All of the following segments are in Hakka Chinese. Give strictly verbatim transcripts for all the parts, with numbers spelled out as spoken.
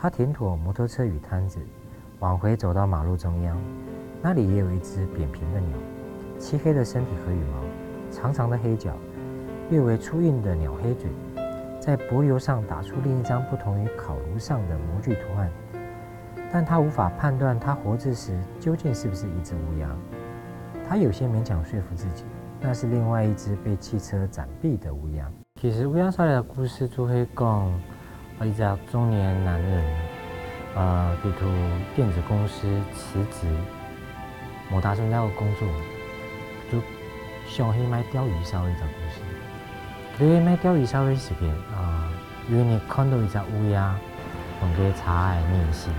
他停妥摩托车与摊子，往回走到马路中央，那里也有一只扁平的鸟，漆黑的身体和羽毛，长长的黑脚，略微粗硬的鸟黑嘴，在柏油上打出另一张不同于烤炉上的模具图案。但他无法判断它活着时究竟是不是一只乌鸦。他有些勉强说服自己，那是另外一只被汽车斩毙的乌鸦。其實烏鴉燒鳥个故事就係講，呃，一隻中年男人，呃，佢對電子公司辭職，無打算再有工作，就想去賣釣魚燒个一隻故事。佢在賣釣魚燒个時間，啊，有一日看到一隻烏鴉，同佢車仔撿死。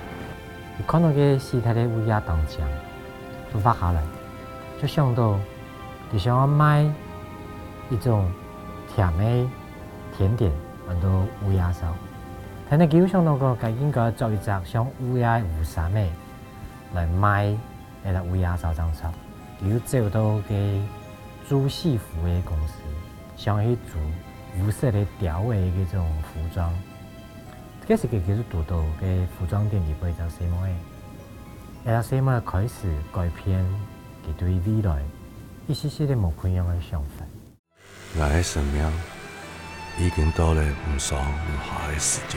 佢看到該死忒个烏鴉當靚，就畫下來，就想到佢想愛賣一種甜个甜點，安到烏鴉燒。但係佢又想到講，佢應該著一隻像烏鴉个烏衫仔來賣該隻烏鴉燒正著。佢又走到該做戲服个公司，想去做烏色个鳥仔个該種服裝。該時佢就堵到該服裝店裡背一隻細妹仔，該隻細妹仔開始改變佢對未來一息息仔無共樣个想法。𠊎个生命已經到了毋上毋下个時節，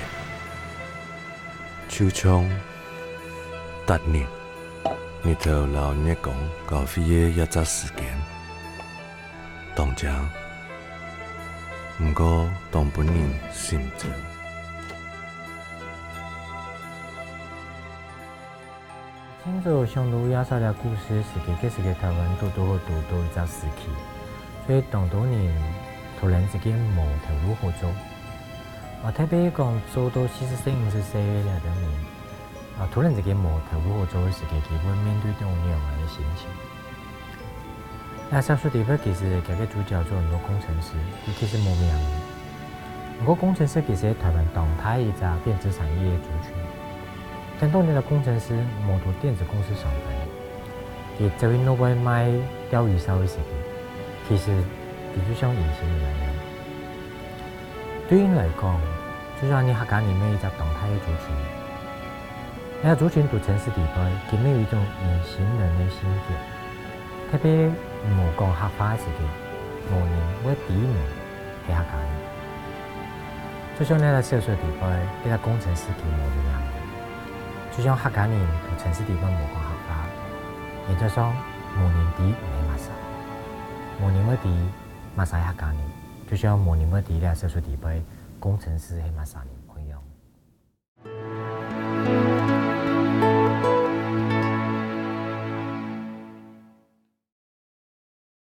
就像逐日日頭摎月光交匯个這隻時間，當靚，毋過當分人心焦。 清楚想到烏鴉燒鳥故事个時節，該時个台灣堵堵好堵到一隻時期，所以當多人突然之間無頭路好做。啊，特別講做到四十歲、五十歲个這兜人，啊，突然之間無頭路好做个時節，佢會面對到仰般个心情？ 該小說裡背其實佢个主角做很多工程師，佢其實無名。毋過工程師其實係台灣當大一隻電子產業个族群。但當這隻工程師無到電子公司上班，佢走去外背賣釣魚燒个時節，其實佢就像隱形人一樣。對佢來講，就像你客家人乜一隻當大个族群， 這族群在城市裡背，佢乜有一種隱形人个性格，特別無講客話个時節，無人會知你係客家人。就像這隻小說裡背，這隻工程師佢無名，就像客家人在城市裡背無講客話，原則上無人知你係麼儕，無人會知麼儕係客家人，就像無人會知這小說裡背工程師係麼儕人。